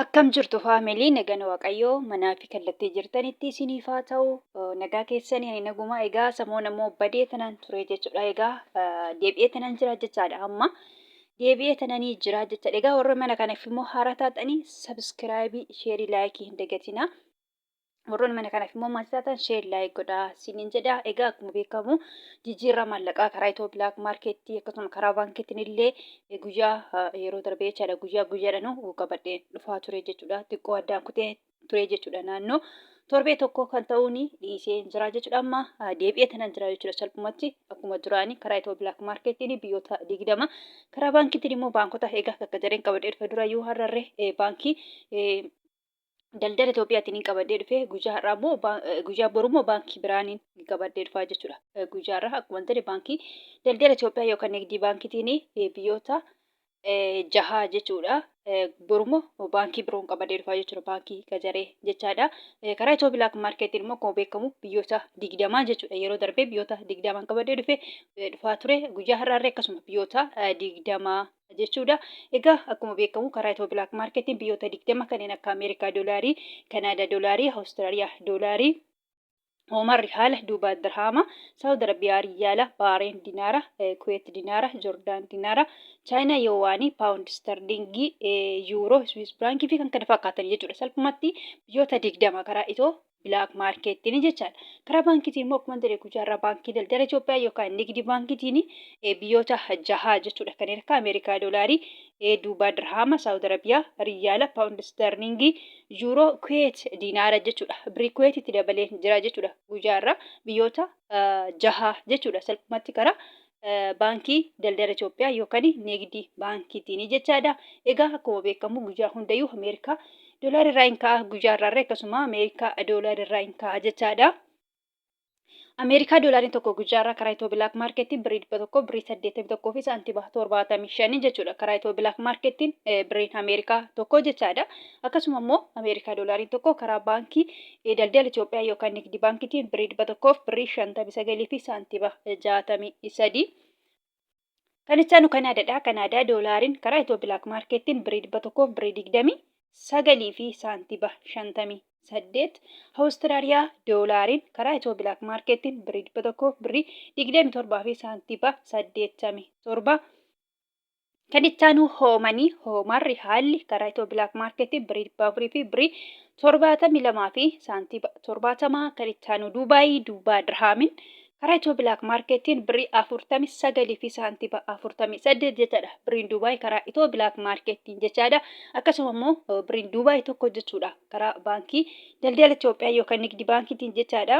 Akkam jirtu family, nagaan Waaqayyoo manaa fi kallattii jirtanitti isiniif haa ta'u. Nagaa keessanii? Ani naguma. Egaa samoon ammoo badee tanaan ture jechuudha. Egaa deebi'ee tanaan jira jechaadha. Amma deebi'ee tananii jira jechaadha. Egaa warra mana kanaaf immoo haaraa taatanii subscribe, share, like hin dagatinaa. Warroonni mana kanaaf immoo maatii taatan share, like godhaa isiniin jedha. Egaa akkuma beekamu jijjiirraa maallaqaa karaa Itiyoo Black Marketii akkasuma karaa baankiitiin illee guyyaa yeroo darbee jechaadha, guyyaa guyyaadhaan qabadhee dhufaa ture jechuudha. Xiqqoo addaan kutee ture jechuudha. Naannoo torbee tokko kan ta'uun dhiisee jira jechuudha. Amma deebi'ee tanan jira jechuudha. Salphumatti akkuma duraanii karaa Itiyoo Black Marketiin biyyoota 20, karaa baankiitiin immoo baankota egaa akka jareen qabadhee dhufe durayyuu har'arree baankii daldala Itoophiyaatiin hin qabadhee dhufe. Guyyaa har'aa immoo, guyyaa boruu immoo baankii biraaniin qabadhee dhufaa jechuudha. Guyyaa har'aa akkuma jedhe baankii daldala Itoophiyaa yookaan Nigdii Baankiitiin biyyoota jahaa jechuudha. Boru immoo baankii biroon qabadhee dhufaa jechuudha. Baankii Gajaree jechaadha. Karaa Itiyoo Black Marketiin immoo akkuma beekamu biyyoota 20 jechuudha. Yeroo darbee biyyoota 20n qabadhee dhufe dhufaa ture. Guyyaa har'aarree akkasuma biyyoota 20 jechuudha. Egaa akkuma beekamu karaa Itiyoo Black Marketiin biyyoota 20 kanneen akka Ameerikaa doolaarii, Kanaadaa doolaarii, Awustiraaliyaa doolaarii, Oomaan Rihaala, Duubaa Dirhaama, Saawud Arabiyaa Riyaala, Baareen Dinaara, Kuweet Dinaara, Jordaan Dinaara, Chaayinaa Yoowaanii, Paawundi Sterlingii, Yuuroo, Swiss Firaankii fi kan kana fakkaatan jechuudha. Salphumatti biyyoota 20 karaa Itiyoo Black Marketiin jechaadha. Karaa baankiitiin immoo akkuma jedhe guyyaarraa baankii daldala Itoophiyaa yookaan Nigdi Baankiitiin biyyoota jahaa jechuudha. Kanneen akka Ameerikaa doolaarii, Duubaa Dirhaama, Saawud Arabiyaa Riyaala, Paawundi Sterlingii, Yuuroo, Kuweet Dinaara jechuudha. Birrii Kuweetitti dabalee jira jechuudha. Guyyaarraa biyyoota jahaa jechuudha. Salphumatti karaa baankii daldala Itoophiyaa yookaan Nigdi Baankiitiin jechaadha. Egaa akkuma beekamu guyyaa hundayyuu Ameerikaa doolaarri irraa hin ka'a, guyyaa irraa akkasuma Ameerikaa doolaarri irraa hin ka'a jechaadha. Ameerikaa doolaariin tokko guyyaa irraa karaa Itiyoo Black Marketiin birrii 100 birrii 81 fi saantima 75 jechuudha. Karaa Itiyoo Black Marketiin birriin Ameerikaa tokko jechaadha. Akkasuma immoo Ameerikaa doolaariin tokko karaa baankii daldala Itoophiyaa yookaan Nigdi Baankiitiin birrii 100 birrii 59 fi saantima 63. Kan itti aanu Kanaadaadha. Kanaadaa doolaariin karaa Itiyoo Black Marketiin birrii 100 birrii 29 fi saantima 58. Awustiraaliyaa doolaariin karaa Itiyoo Black Marketiin birrii 100 birrii 27 fi saantima 87. Kan itti aanu Hoomanii, Hoomaan Rihaalli karaa Itiyoo Black Marketiin birrii 400 fi birrii 72 fi saantima 70. Kan itti aanu Duubaayii, Duubaa Dirhaamin karaa Itiyoo Black Marketiin birrii 49 fi saantima 48 jechaadha. Birriin Duubaay karaa Itiyoo Black Marketiin jechaadha. Akkasuma immoo birriin Duubaay tokko jechuudha karaa baankii daldala Itoophiyaa yookaan Nigdi Baankiitiin jechaadha.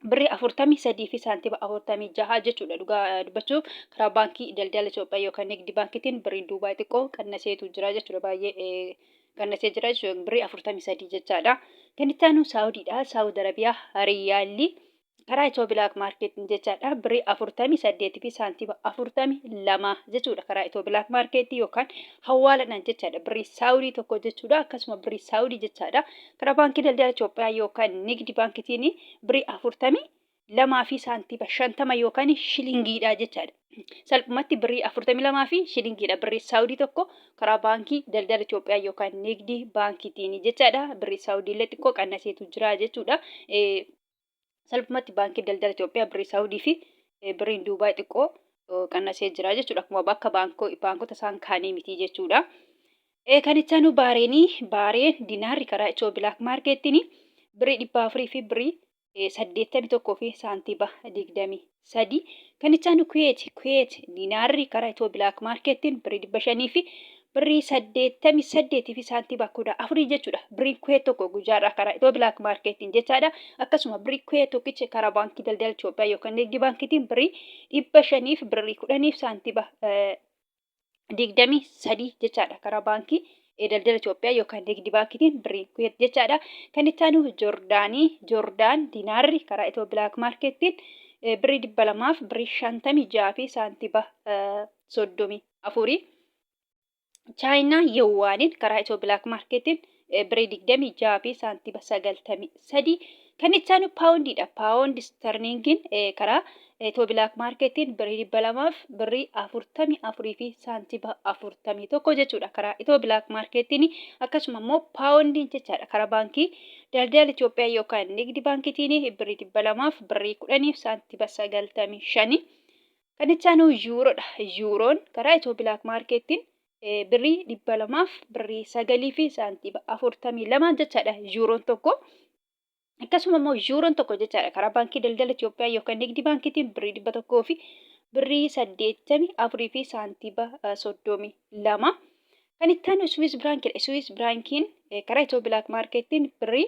Birrii 43 fi saantima 46 jechuudha. Dhugaa dubbachuuf karaa baankii daldala Itoophiyaa yookaan Nigdi Baankiitiin birriin Duubaay xiqqoo qannaseetu jira jechuudha. Baay'ee qannasee jira jechuudha. Birrii 43 jechaadha. Kan itti aanu Saawudiidha. Saawud Arabiyaa Riyaalli karaa Itiyoo Black Marketiin jechaadha. Birrii 48 fi saantima 42 jechuudha. Karaa Itiyoo Black Marketii yookaan hawaaladhaan jechaadha. Birrii Saawudii tokko jechuudha. Akkasuma birrii Saawudii jechaadha. Karaa baankii daldala Itoophiyaa yookaan Nigdi Baankitiin birrii 42 fi saantima 50 yookaan shilingiidha jechaadha. Salphumatti birrii 42 fi shilingiidha. Birrii Saawudii tokko karaa baankii daldala Itoophiyaa yookaan Nigdi Baankitiin jechaadha. Birrii Saawudii illee xiqqoo qannaseetu jira jechuudha. Salphumatti baankii daldala Itoophiyaa birrii Saawudii fi birriin Duubaay xiqqoo qannasee jira jechuudha. Akkuma bakka baankota isaan kaanii miti jechuudha. Kan itti aanu Baareenii, Baareen dinaarri karaa Itiyoo Black Marketiin birrii 400 fi birrii 81 fi saantima 23. Kan itti aanu Kuweet, Kuweet dinaarri karaa Itiyoo Black Marketiin birrii 500 fi birrii 88 fi saantima 14 jechuudha. Birriin Kuweet tokko guyyaarraa karaa Itiyoo Black Marketiin jechaadha. Akkasuma birrii Kuweet tokkicha karaa baankii daldala Itoophiyaa yookaan Nigdi Baankiitiin birrii 500 fi birrii 10 fi saantima 23 jechaadha. Karaa baankii daldala Itoophiyaa yookaan Nigdi Baankiitiin birrii Kuweet jechaadha. Kan itti aanu Joordaanii, Joordaan dinaarri karaa Itiyoo Black Marketiin birrii 200 fi birrii 56 fi saantima 34. Chaayinaa Yowwaaniin karaa Itiyoo Black Marketiin birrii 26 fi saantima 93. Kan itti aanu paawundiidha. Paawundi sterlingiin karaa Itoo Bilaak Maarkeettiin birrii 200 fi birrii 44 fi saantiba 41 jechuudha. Karaa Itoo Bilaak Maarkeettiin akkasuma immoo paawondiin jechaadha. Karaa baankii daldala Itoophiyaa yookaan nigdi baankiitiin birrii 200 fi birrii 10 fi saantiba 95. Kan itti aanu yuuroodha. Yuuroon karaa Itoo Bilaak Maarkeettiin birrii 200 fi birrii 9 fi saantiba 42 jechaadha yuuroon tokko. Akkasuma immoo yuuroon tokko jechaadha karaa baankii daldala Itoophiyaa yookaan nigdi baankiitiin birrii 100 fi birrii 84 fi saantiba 32. Kan itti aanu Swiss biraankiidha. Swiss biraankiin karaa Itiyoo Bilaak Maarkeettiin birrii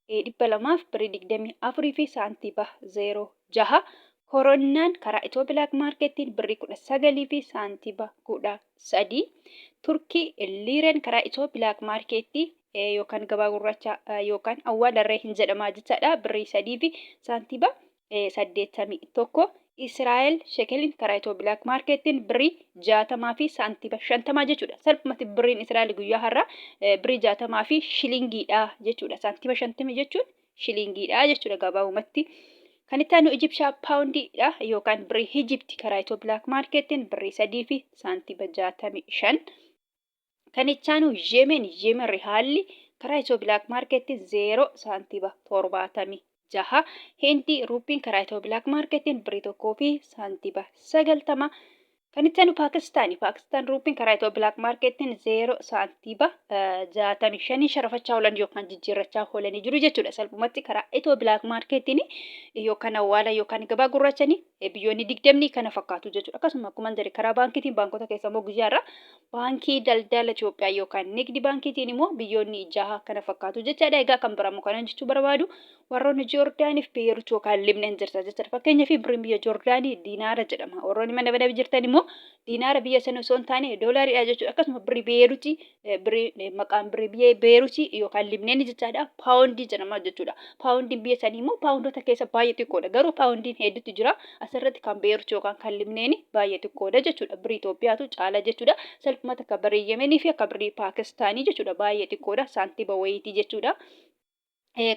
200 fi birrii 24 fi saantiba 06. Koronnaan karaa Itiyoo Bilaak Maarkeettiin birrii 19 fi saantiba 13. Turkii liireen karaa Itiyoo Bilaak Maarkeettii yookaan gabaa gurraacha yookaan awwaalarree hin jedhamaa jechaadha. Birrii 3 fi saantiba 81. Israa'el shekeliin karaa Itiyoo Bilaak Maarkeettiin birrii 60 fi saantiba 50 jechuudha. Salphumatti birriin Israa'el guyyaa har'aa birrii 60 fi shilingiidha jechuudha. Saantima 50 jechuun shilingiidha jechuudha gabaabumatti. Kan itti aanu Ijipshaa paawundiidha yookaan birrii Hijipti karaa Itiyoo Bilaak Maarkeettiin birrii 3 fi saantiba 65. Kan itti aanu Yemen, Yemen Rihaalli karaa Itiyoo Bilaak Maarkeettiin 0 saantiba 76. Hindi Ruuppiin karaa Itiyoo Bilaak Maarkeettiin birrii 1 fi saantiba 90. Kan itti aanu Paakistaani. Paakistaan Ruuppiin karaa Itiyoo Bilaak Maarkeettiin 0 saantiba 65 sharafachaa oolan yookaan jijjiirrachaa oolanii jiru jechuudha. Salphumatti karaa Itiyoo Bilaak Maarkeettiin yookaan awwaala yookaan gabaa gurraachanii biyyoonni 20 kana fakkaatu jechuudha. Akkasuma akkuma jedhe karaa baankiitiin baankota keessa immoo guyyaa irraa baankii daldala Itoophiyaa yookaan nigdi baankiitiin immoo biyyoonni jaha kana fakkaatu jechaadha. Egaa kan biraammoo kanan jechuu barbaadu warroonni Joordaaniif Beerut yookaan Libnaan jirtan jechaadha. Fakkeenyaaf birriin biyya Joordaanii diinaara jedhama. Warroonni mana mana jirtan immoo diinaara biyya sana osoo hin taane doolaariidha jechuudha. Akkasuma birrii Beerutii birrii maqaan birrii biyya Beerutii yookaan Libneen jechaadha paawundii jedhama jechuudha. Paawundiin biyya sanii immoo paawundoota keessa baay'ee xiqqoodha. Garuu paawundiin hedduutu jira. Asirratti kan Beerut yookaan kan Libneen baay'ee xiqqoodha jechuudha. Birrii Itoophiyaatu caala jechuudha. Salphumatti akka birrii Yemenii fi akka birrii Paakistaanii jechuudha. Baay'ee xiqqoodha. Saantiba wayiitii jechuudha.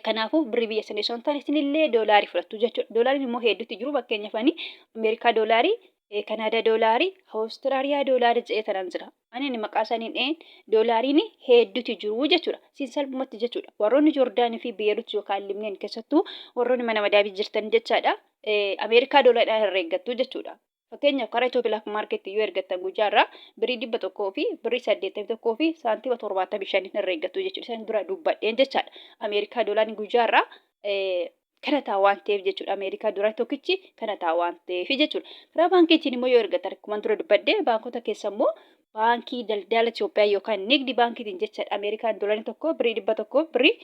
Kanaafuu birrii biyya sanii osoo hin taane isinillee doolaarii fudhattu jechuudha. Doolaariin immoo hedduutti jiru. Fakkeenyaaf ani Ameerikaa doolaarii, Kanaadaa doolaarii, Awustiraaliyaa doolaarii jedhee tanan jira. Ani inni maqaa isaanii hin dha'in doolaariin hedduutti jiru jechuudha. Isin salphumatti jechuudha. Warroonni Joordaanii fi Beerut yookaan Libneen keessattuu warroonni mana madaabii jirtan jechaadha. Ameerikaa doolaariidhaan herreeggattu jechuudha. Fakkeenyaaf karaa Itiyoo Bilaak Maarkeetti yoo ergattan guyyaa irraa birrii 100 fi birrii 81 fi saantima 75 herreeggattu jechuudha. Isaan dura dubbadheen jechaadha. Ameerikaa doolaariin guyyaa irraa kana ta'a waan ta'eef jechuudha. Ameerikaa doolaarri tokkichi kana ta'a waan ta'eef jechuudha. Karaa baankiitiin immoo yoo ergattan akkuma dura dubbadhee baankota keessa immoo baankii daldala Itoophiyaa yookaan nigdi baankiitiin jechaadha. Ameerikaan doolaarri tokko birrii 100 birrii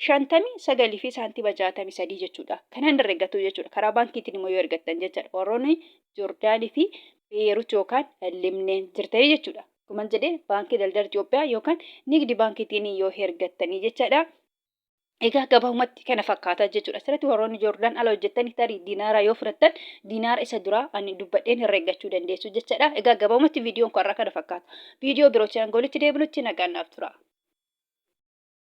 59 fi saantima 63 jechuudha. Kanaan herreggatu jechuudha. Karaa baankiitiin immoo yoo ergattan jechaadha. Warroonni Joordaanii fi Beerut yookaan Libneen jirtanii jechuudha. Akkuma jedhee baankii daldala Itoophiyaa yookaan nigdi baankiitiin yoo hergattanii jechaadha. Egaa gabaabumatti kana fakkaata jechuudha. Asirratti warroonni Joordaan ala hojjettanii tarii diinaara yoo fudhattan diinaara isa duraa ani dubbadheen herreggachuu dandeessu jechaadha. Egaa gabaabumatti viidiyoon kun har'a kana fakkaata. Viidiyoo birootiin hanga walitti deebinutti nagaan naaf tura.